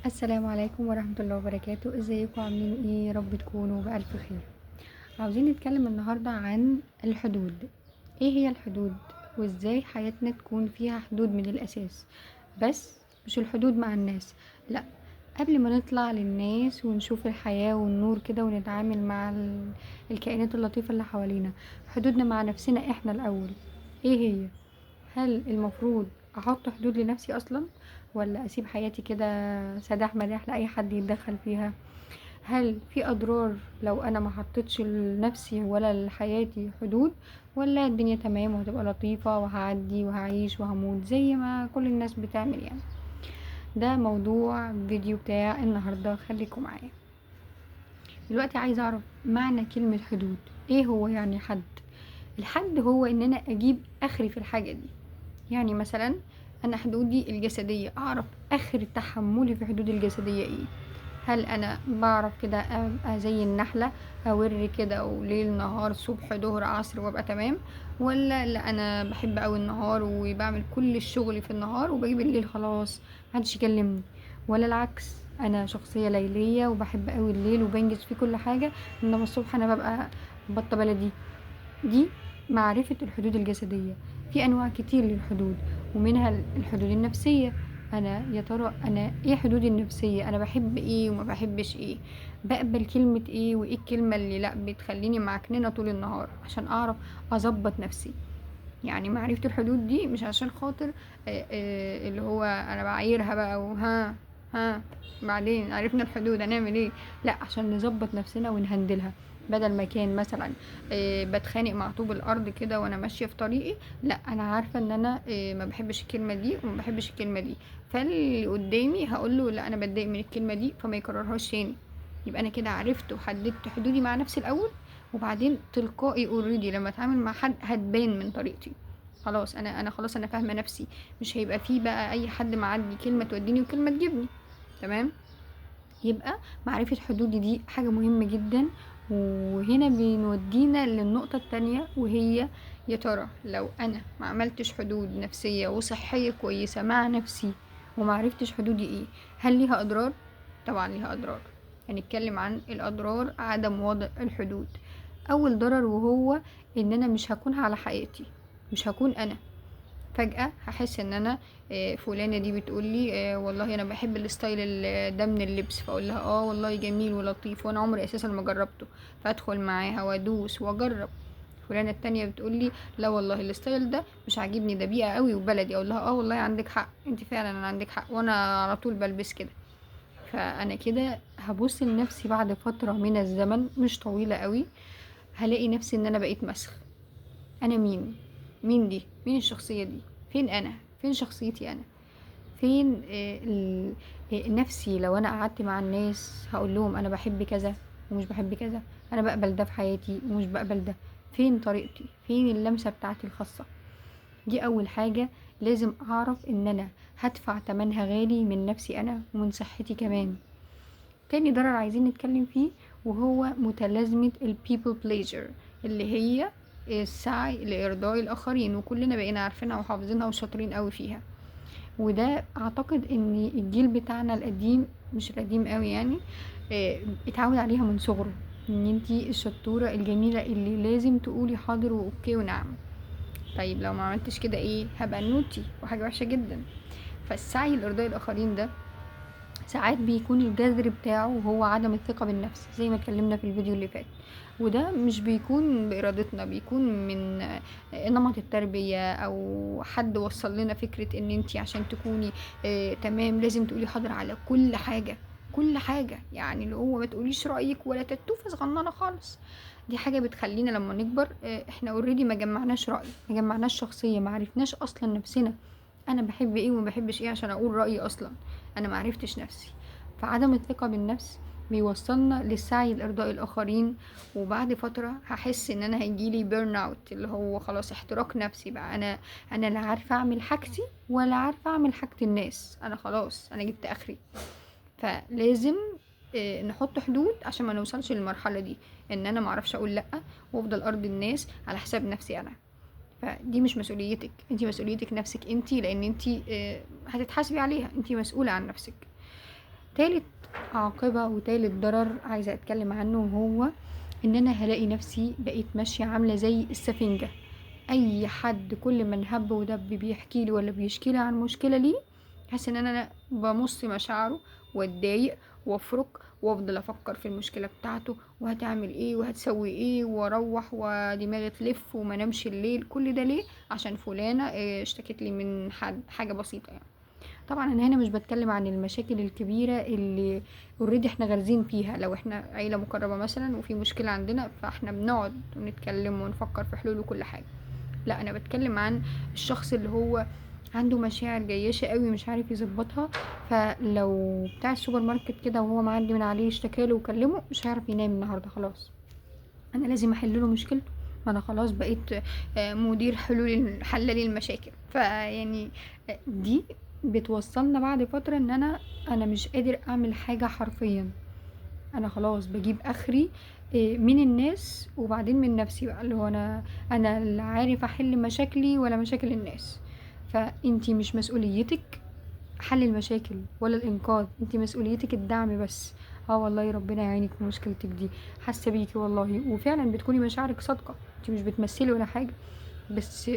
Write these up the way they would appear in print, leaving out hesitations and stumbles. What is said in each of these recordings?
السلام عليكم ورحمة الله وبركاته. ازيكم عاملين ايه؟ يا رب تكونوا بألف خير. عاوزين نتكلم النهاردة عن الحدود. ايه هي الحدود وازاي حياتنا تكون فيها حدود من الأساس؟ بس مش الحدود مع الناس، لا، قبل ما نطلع للناس ونشوف الحياة والنور كده ونتعامل مع الكائنات اللطيفة اللي حوالينا، حدودنا مع نفسنا احنا الأول ايه هي؟ هل المفروض احط حدود لنفسي اصلا، ولا اسيب حياتي كده سداح مداح لاي حد يتدخل فيها؟ هل في اضرار لو انا ما حطيتش لنفسي ولا لحياتي حدود، ولا الدنيا تمام وهتبقى لطيفة وهعدي وهعيش وهموت زي ما كل الناس بتعمل؟ ده موضوع فيديو بتاع النهاردة، خليكم معايا. دلوقتي عايزة اعرف معنى كلمة حدود ايه. هو يعني حد؟ الحد هو ان انا اجيب اخري في الحاجة دي. يعني مثلا انا حدودي الجسدية، اعرف اخر تحملي في حدودي الجسدية ايه. هل انا بعرف كده ابقى زي النحلة اور كده وليل نهار صبح ظهر عصر وابقى تمام، ولا لا انا بحب اوي النهار وبعمل كل الشغل في النهار وباجي بالليل خلاص محدش يكلمني، ولا العكس انا شخصية ليلية وبحب اوي الليل وبنجز فيه كل حاجة، انما الصبح انا ببقى بطة بلدي. دي معرفة الحدود الجسدية. في أنواع كتير للحدود، ومنها الحدود النفسية. أنا يا ترى أنا إيه حدودي النفسية؟ أنا بحب إيه وما بحبش إيه؟ بقبل كلمة إيه وإيه الكلمة اللي لأ بتخليني معكننة طول النهار، عشان أعرف أظبط نفسي. معرفة الحدود دي مش عشان خاطر اللي هو أنا بعايرها بقى وها ها بعدين عرفنا الحدود هنعمل إيه، لأ عشان نظبط نفسنا ونهندلها. بدل ما كان مثلا بتخانق مع طوب الارض كده وانا ماشيه في طريقي، لا انا عارفه ان انا ما بحبش الكلمه دي وما بحبش الكلمه دي، فاللي قدامي هقول له لا انا بتضايق من الكلمه دي فما يكررهاش تاني. يبقى انا كده عرفت وحددت حدودي مع نفسي الاول، وبعدين تلقائي already لما اتعامل مع حد هتبان من طريقتي. خلاص انا خلاص انا فاهمه نفسي، مش هيبقى فيه بقى اي حد معدي كلمه توديني وكلمه تجيبني. تمام؟ يبقى معرفه حدودي دي حاجه مهمه جدا. وهنا بنودينا للنقطة التانية، وهي يا ترى لو أنا ما عملتش حدود نفسية وصحية كويسة مع نفسي وما عرفتش حدودي إيه، هل ليها أضرار؟ طبعا ليها أضرار. هنتكلم عن الأضرار عدم وضع الحدود. أول ضرر وهو إن أنا مش هكون على حقيقتي، مش هكون أنا. فجأة هحس إن أنا، فلانة دي بتقولي، والله أنا بحب ال style ده من اللبس، فأقول لها والله جميل ولطيف وأنا عمري أساسا ما جربته، فأدخل معاها وأدوس وأجرب. فلانة التانية بتقولي لا والله ال style ده مش عاجبني، ده بيئة قوي وبلدي، أقول لها والله عندك حق، انت فعلا عندك حق وأنا على طول بلبس كده. فأنا كده هبص لنفسي بعد فترة من الزمن مش طويلة قوي، هلاقي نفسي إن أنا بقيت مسخ. أنا مين؟ مين دي؟ مين الشخصية دي؟ فين أنا؟ فين شخصيتي أنا؟ فين نفسي؟ لو أنا قعدت مع الناس هقول لهم أنا بحب كذا ومش بحب كذا، أنا بقبل ده في حياتي ومش بقبل ده، فين طريقتي؟ فين اللمسة بتاعتي الخاصة؟ دي أول حاجة لازم أعرف إن أنا هدفع تمنها غالي من نفسي أنا ومن صحتي كمان. تاني ضرر عايزين نتكلم فيه وهو متلازمة ال people pleaser، اللي هي السعي لإرضاء الآخرين، وكلنا بقينا عارفينها وحافظينها وشاطرين قوي فيها. وده أعتقد إن الجيل بتاعنا القديم، مش القديم قوي يعني، اتعود عليها من صغره، إن انتي الشطورة الجميلة اللي لازم تقولي حاضر وأوكي ونعم. طيب لو ما عملتش كده إيه؟ هبقى naughty وحاجة وحشة جدا. فالسعي لإرضاء الآخرين ده ساعات بيكون الجذر بتاعه هو عدم الثقة بالنفس زي ما اتكلمنا في الفيديو اللي فات، وده مش بيكون بإرادتنا، بيكون من نمط التربية أو حد وصل لنا فكرة إن انتي عشان تكوني، تمام لازم تقولي حاضر على كل حاجة، كل حاجة، يعني اللي هو ما تقوليش رأيك ولا تتوفة صغننة خالص. دي حاجة بتخلينا لما نكبر، احنا اوريدي ما جمعناش رأي، ما جمعناش شخصية، ما عرفناش أصلا نفسنا أنا بحب إيه وما بحبش إيه عشان أقول رأيي أصلا، أنا ما عرفتش نفسي. فعدم الثقة بالنفس بيوصلنا للسعي لإرضاء الآخرين، وبعد فترة هحس إن أنا هيجيلي burn out، اللي هو خلاص احتراق نفسي بقى، أنا لا عارفة أعمل حاجتي ولا عارفة أعمل حاجة الناس، أنا خلاص أنا جبت آخري. فلازم نحط حدود عشان ما نوصلش للمرحلة دي، إن أنا ما أعرفش أقول لأ وأفضل أرضي الناس على حساب نفسي أنا. فدي مش مسؤوليتك انتي، مسؤوليتك نفسك انتي، لان انتي، هتتحاسبي عليها، انتي مسؤولة عن نفسك. تالت عاقبة وتالت ضرر عايزة اتكلم عنه هو ان انا هلاقي نفسي بقيت ماشية عاملة زي السفنجة، اي حد كل ما انهب ودب بيحكي لي ولا بيشكي لي عن مشكلة ليه، حاسة ان انا بمص مشاعره واتضايق وافرك وافضل افكر في المشكلة بتاعته وهتعمل ايه وهتسوي ايه، واروح ودماغي تلف وما نمشي الليل. كل ده ليه؟ عشان فلانة اشتكت لي من حاجة بسيطة يعني. طبعا انا هنا مش بتكلم عن المشاكل الكبيرة اللي already احنا غارزين فيها، لو احنا عيلة مقربة مثلا وفي مشكلة عندنا فاحنا بنقعد ونتكلم ونفكر في حلول وكل حاجة. لا، انا بتكلم عن الشخص اللي هو عنده مشاعر جياشة قوي مش عارف يظبطها، فلو بتاع السوبر ماركت كده وهو معدي من عليه اشتكاله وكلمه مش هيعرف ينام النهارده، خلاص انا لازم احل له مشكلته، ما انا خلاص بقيت مدير حلول حلالي المشاكل. فيعني دي بتوصلنا بعد فترة ان انا مش قادر اعمل حاجة حرفيا، انا خلاص بجيب اخري من الناس وبعدين من نفسي بقى، اللي هو انا اللي عارف احل مشاكلي ولا مشاكل الناس. فانتي مش مسؤوليتك حل المشاكل ولا الانقاذ، انتي مسؤوليتك الدعم بس. والله ربنا يعينك في مشكلتك دي، حاسه بيكي والله، وفعلا بتكوني مشاعرك صادقة، انتي مش بتمثلي ولا حاجة، بس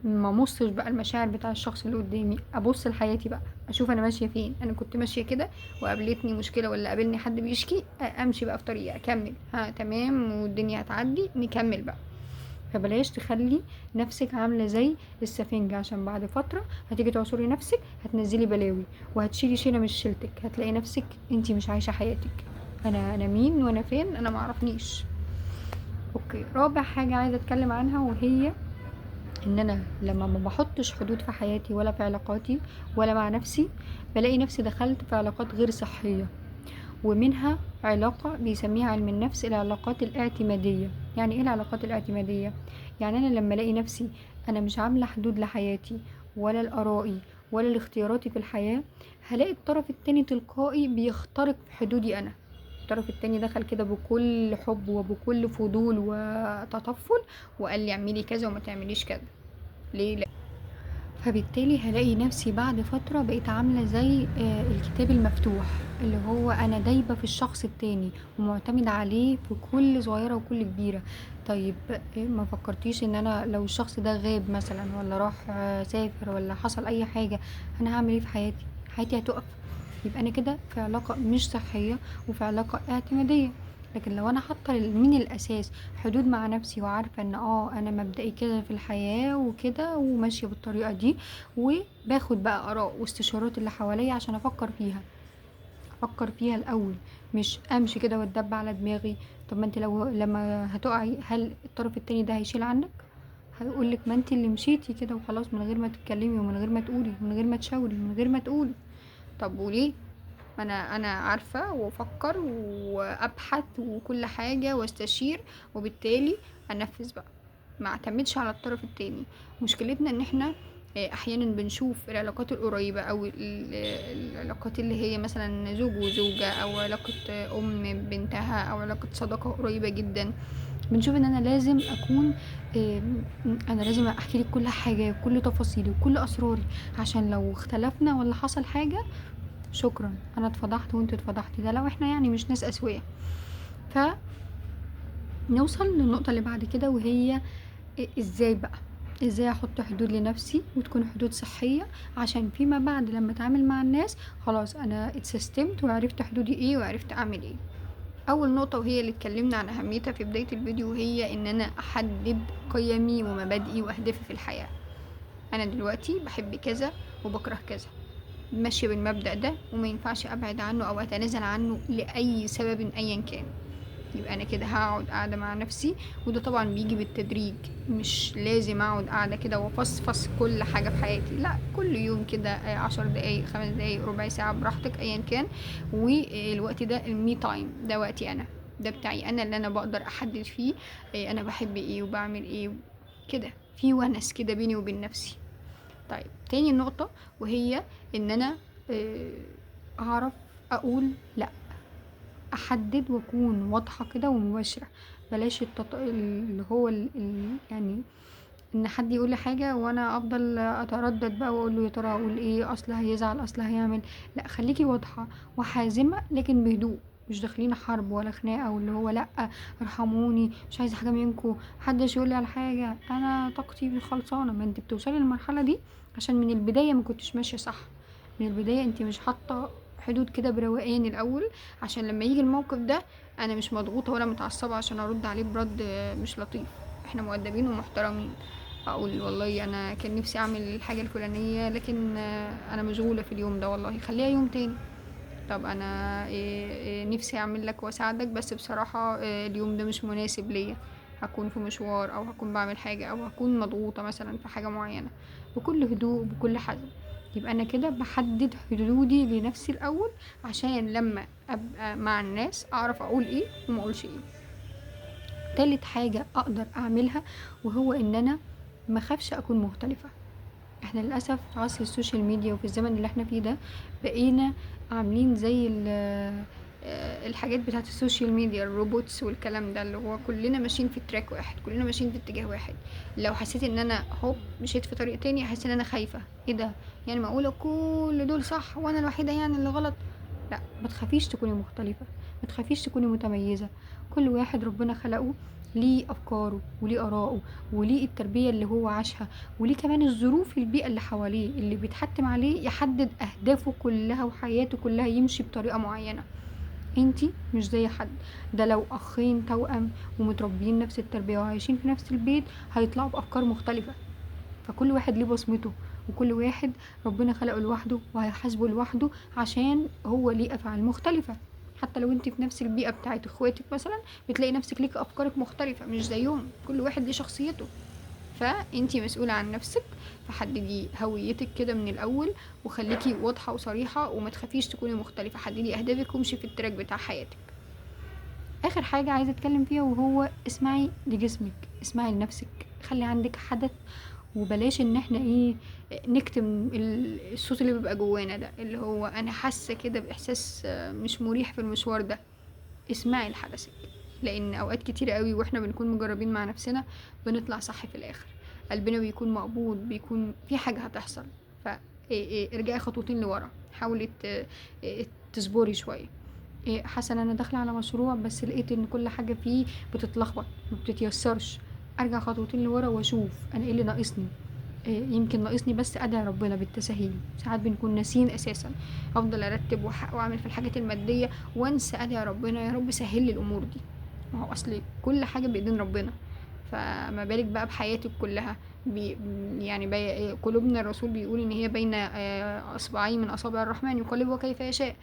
ما مصش بقى المشاعر بتاع الشخص اللي قدامي، ابص لحياتي بقى اشوف انا ماشية فين، انا كنت ماشية كده وقابلتني مشكلة ولا قابلني حد بيشكي، امشي بقى في طريقي اكمل، ها تمام والدنيا هتعدي نكمل بقى. فبلاش تخلي نفسك عامله زي السفنجة، عشان بعد فترة هتيجي تعصري نفسك، هتنزلي بلاوي وهتشيلي شيله مش شيلتك، هتلاقي نفسك انتي مش عايشه حياتك، انا مين وانا فين، انا معرفنيش. رابع حاجة عايزه اتكلم عنها وهي ان انا لما ما بحطش حدود في حياتي ولا في علاقاتي ولا مع نفسي، بلاقي نفسي دخلت في علاقات غير صحية، ومنها علاقة بيسميها علم النفس العلاقات الاعتمادية. يعني ايه العلاقات الاعتمادية؟ يعني انا لما الاقي نفسي انا مش عاملة حدود لحياتي ولا لآرائي ولا لاختياراتي في الحياة، هلاقي الطرف التاني تلقائي بيخترق في حدودي انا. الطرف التاني دخل كده بكل حب وبكل فضول وتطفل وقال لي اعملي كذا وما تعمليش كذا، ليه؟ لا. فبالتالي هلاقي نفسي بعد فترة بقيت عاملة زي الكتاب المفتوح، اللي هو أنا دايبة في الشخص التاني ومعتمدة عليه في كل صغيرة وكل كبيرة. طيب، ما فكرتيش إن أنا لو الشخص ده غاب مثلا ولا راح، سافر ولا حصل أي حاجة، أنا هعمل إيه في حياتي؟ حياتي هتقف. يبقى أنا كده في علاقة مش صحية وفي علاقة اعتمادية. لكن لو أنا حاطة من الأساس حدود مع نفسي وعارفة إن أنا مبدئي كده في الحياة وكده وماشية بالطريقة دي، وباخد بقى آراء واستشارات اللي حواليا عشان أفكر فيها، أفكر فيها الأول، مش أمشي كده وأتدب على دماغي. طب ما أنت لما هتقعي هل الطرف التاني ده هيشيل عنك؟ هيقولك ما أنت اللي مشيتي كده وخلاص، من غير ما تتكلمي ومن غير ما تقولي ومن غير ما تشاوري ومن غير ما تقولي. طب وليه؟ أنا عارفة وأفكر وأبحث وكل حاجة واستشير، وبالتالي أنفذ بقى، ما اعتمدش على الطرف التاني. مشكلتنا إن إحنا، أحيانا بنشوف العلاقات القريبة أو العلاقات اللي هي مثلا زوج وزوجة أو علاقة أم بنتها أو علاقة صداقة قريبة جدا، بنشوف إن أنا لازم أكون، أنا لازم أحكي لك كل حاجة، كل تفاصيلي وكل أسراري، عشان لو اختلفنا ولا حصل حاجة شكرا أنا اتفضحت وانت اتفضحتي، ده لو احنا مش ناس أسوية. ف نوصل للنقطة اللي بعد كده، وهي ازاي بقى، ازاي احط حدود لنفسي وتكون حدود صحية، عشان فيما بعد لما اتعامل مع الناس خلاص انا اتسيستمت وعرفت حدودي ايه وعرفت اعمل ايه. اول نقطة وهي اللي اتكلمنا عن اهميتها في بداية الفيديو، وهي ان انا احدد قيمي ومبادئي واهدافي في الحياة. انا دلوقتي بحب كذا وبكره كذا، ماشية بالمبدأ ده وما ينفعش ابعد عنه او اتنازل عنه لاي سبب ايا كان. يبقى انا كده هقعد قاعدة مع نفسي، وده طبعا بيجي بالتدريج، مش لازم اقعد قاعدة كده وافصفص كل حاجة في حياتي، لا، كل يوم كده 10 دقايق، 5 دقايق، ربع ساعة، براحتك ايا كان. والوقت ده ال me time، ده وقتي انا، ده بتاعي انا، اللي انا بقدر احدد فيه انا بحب ايه وبعمل ايه كده، في ونس كده بيني وبين نفسي. تاني نقطة وهي ان انا، اعرف اقول لا، احدد واكون واضحة كده ومباشرة، بلاش اللي هو ال-، ال-، يعني ان حد يقول لي حاجة وانا افضل اتردد بقى واقول له يا ترى اقول ايه، اصل هيزعل، اصل هيعمل. لا، خليكي واضحة وحازمه لكن بهدوء، مش داخلين حرب ولا خناقه واللي هو لا ارحموني مش عايزه حاجة منكم، محدش يقول لي على حاجة، انا طاقتي خلصانه. ما انت بتوصلي للمرحلة دي عشان من البداية ما كنتش ماشية صح، من البداية انت مش حاطه حدود كده بروقان الاول، عشان لما يجي الموقف ده انا مش مضغوطه ولا متعصبه عشان ارد عليه برد مش لطيف. احنا مؤدبين ومحترمين، اقول والله انا كان نفسي اعمل الحاجة الفلانية لكن انا مشغولة في اليوم ده، والله خليها يوم تاني. طب انا نفسي اعمل لك واساعدك، بس بصراحة اليوم ده مش مناسب ليا، هكون في مشوار او هكون بعمل حاجة او هكون مضغوطه مثلا في حاجة معينة. بكل هدوء وبكل حزم. يبقى انا كده بحدد حدودي لنفسي الاول، عشان لما ابقى مع الناس اعرف اقول ايه وما اقولش ايه. تالت حاجة اقدر اعملها وهو ان انا ما اخافش اكون مختلفة. احنا للاسف في عصر ال social media وفي الزمن اللي احنا فيه ده بقينا عاملين زي الحاجات بتاعت ال social media، ال robots والكلام ده، اللي هو كلنا ماشيين في track واحد، كلنا ماشيين في اتجاه واحد. لو حسيت ان انا هوب مشيت في طريق تاني احس ان انا خايفة، ايه ده يعني معقولة كل دول صح وانا الوحيدة يعني اللي غلط؟ لا، ما تخافيش تكوني مختلفة، ما تخافيش تكوني متميزة. كل واحد ربنا خلقه ليه افكاره وليه اراءه وليه التربية اللي هو عاشها وليه كمان الظروف البيئة اللي حواليه اللي بيتحتم عليه يحدد اهدافه كلها وحياته كلها يمشي بطريقة معينة. انتي مش زي حد، ده لو اخين توأم ومتربيين نفس التربية وعايشين في نفس البيت هيطلعوا بافكار مختلفة. فكل واحد ليه بصمته وكل واحد ربنا خلقه لوحده وهيحاسبه لوحده عشان هو ليه افعال مختلفة. حتى لو انت في نفس البيئة بتاعت اخواتك مثلا بتلاقي نفسك ليك افكارك مختلفة مش زيهم، كل واحد ليه شخصيته. فانت مسؤولة عن نفسك، فحددي هويتك كده من الاول وخليكي واضحة وصريحة وما تخافيش تكوني مختلفة. حددي اهدافك وامشي في ال track بتاع حياتك. اخر حاجة عايزه اتكلم فيها وهو اسمعي لجسمك، اسمعي لنفسك، خلي عندك حدث وبلاش ان احنا ايه نكتم الصوت اللي بيبقى جوانا ده، اللي هو انا حاسه كده باحساس مش مريح في المشوار ده. اسمعي لحدثك، لان اوقات كتير قوي واحنا بنكون مجربين مع نفسنا بنطلع صح في الاخر، قلبنا بيكون مقبوض، بيكون في حاجة هتحصل. ف ارجعي خطوتين لورا، حاولي تصبري شوية. حاسه ان انا داخله على مشروع بس لقيت ان كل حاجة فيه بتتلخبط ما بتتيسرش، ارجع خطوتين لورا واشوف انا ايه اللي ناقصني. يمكن ناقصني بس ادعي ربنا بالتسهيل. ساعات بنكون ناسيين اساسا، افضل ارتب واعمل في الحاجات المادية وانسى ادعي ربنا يا رب سهل لي الامور دي. ما هو اصل كل حاجة بايدين ربنا، فما بالك بقى بحياتك كلها. قلوبنا الرسول بيقول ان هي بين اصبعين من اصابع الرحمن يقلبها كيف يشاء،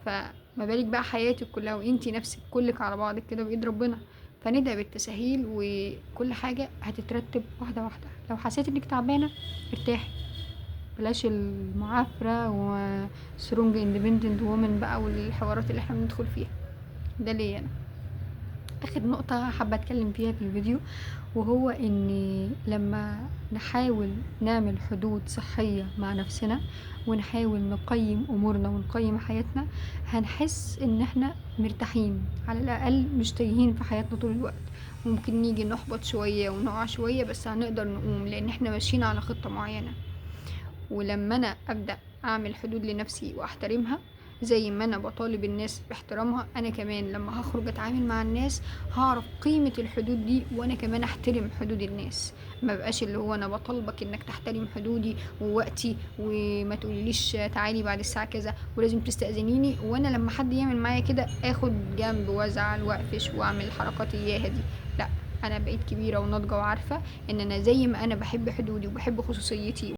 فما بالك بقى حياتك كلها وانتي نفسك كلك على بعضك كده بايد ربنا. فندعي بالتسهيل وكل حاجة هتترتب واحدة واحدة. لو حسيت انك تعبانة ارتاحي، بلاش المعافرة و strong independent woman بقى والحوارات اللي احنا بندخل فيها ده. ليه انا اخر نقطة حابة اتكلم فيها في الفيديو، وهو ان لما نحاول نعمل حدود صحية مع نفسنا ونحاول نقيم امورنا ونقيم حياتنا، هنحس ان احنا مرتاحين، على الاقل مش تايهين في حياتنا طول الوقت. ممكن نيجي نحبط شوية ونقع شوية بس هنقدر نقوم لان احنا ماشيين على خطة معينة. ولما انا ابدأ اعمل حدود لنفسي واحترمها زي ما انا بطالب الناس باحترامها، انا كمان لما هخرج اتعامل مع الناس هعرف قيمة الحدود دي، وانا كمان احترم حدود الناس. ما بقاش اللي هو انا بطالبك انك تحترم حدودي ووقتي وما تقوليليش تعالي بعد الساعة كذا ولازم تستأذنيني، وانا لما حد يعمل معايا كده اخد جنب وازعل واقفش واعمل الحركات اياها دي. لا، انا بقيت كبيرة وناضجة وعارفة ان انا زي ما انا بحب حدودي وبحب خصوصيتي